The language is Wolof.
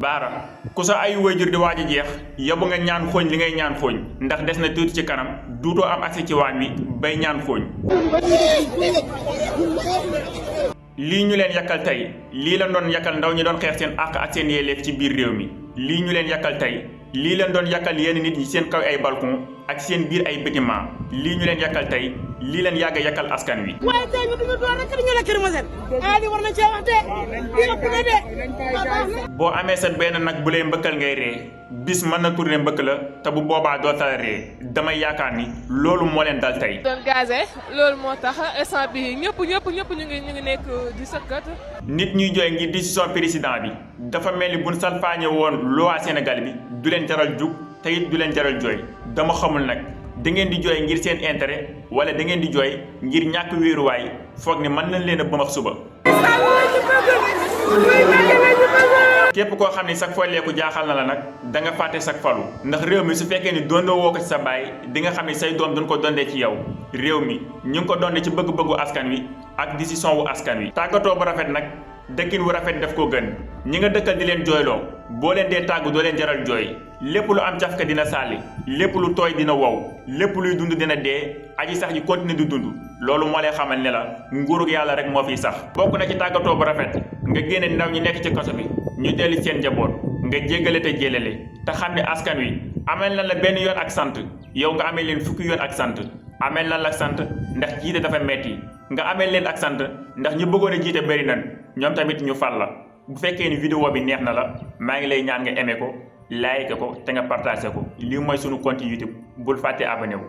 baara ku sa ay waajur di waaj a jeex yobu nga ñaan xooñ li ngay ñaan xooñ ndax des na tuuti ci kanam duutoo am accès ci waañ wi bay ñaan xooñ lii ñu leen yàkkal tey lii leen doon yàkkal ndaw ñi doon xeex seen àq ak seen yelleef ci biir réew mi lii ñu leen yàkkal tey lii leen doon yàkkal yenn nit ñi seen kaw ay balcon ak seen biir ay bâtiment lii ñu leen yàkkal tey lii leen yàgg a yàkkal askan wi. waaye tey ñu duñu doon rek ñu la Kër Masar di war na cee wax de di ëpp na de. boo amee sa benn nag bu lay mbëkkal ngay ree bis mën na tourné mbëkk la te bu boobaa doo tala ree damay yaakaar ni loolu moo leen dal tey. doon gazé loolu moo tax instant bi ñëpp ñu ngi nekk di sëkkat. nit ñuy jooy ngir décision président bi dafa mel ni buñ salfaañe woon loi Sénégal bi du leen jaral jug te it du leen jaral jooy dama xamul nag da ngeen di jooy ngir seen intérêt wala da ngeen di jooy ngir ñàkk wéeruwaay foog ni mën nañ leen a bëmax suba. képp koo xam ne sag folleeku jaaxal na la nag da nga fàtte sag falu ndax réew mi su fekkee ni dondoo woo ko ci sa baay di nga xam ne say doom duñ ko dondee ci yow réew mi ñu ngi ko dondee ci bëgg-bëggu askan wi ak décision wu askan wi. tàggatoo bu rafet nag dëkkin wu rafet daf ko gën ñi nga dëkkal di leen jooyloo boo leen dee tàggu doo leen jaral jooy lépp lu am cafka dina sàlli lépp lu tooy dina wow lépp luy dund dina dee aji sax ji continuer di dund loolu moo lay xamal ne la nguurug yàlla rek moo fiy sax. bokk na ci tàggatoo bu rafet nga génne ndaw ñi nekk ci kaso bi ñu dellu seen njaboot nga jéggale te jélale te xam ne askan wi amel na la benn yoon ak sant yow nga amee leen fukki yoon ak sant amel na la sant ndax jiite dafa metti nga amee leen ak sant ndax ñu bëggoon a jiite bëri nan ñoom tamit ñu fal la bu fekkee ni vidéo bi neex na la maa ngi lay ñaan nga aimé ko like ko te nga partagé ko lii mooy sunu compte YouTube bul fàtte abonné wu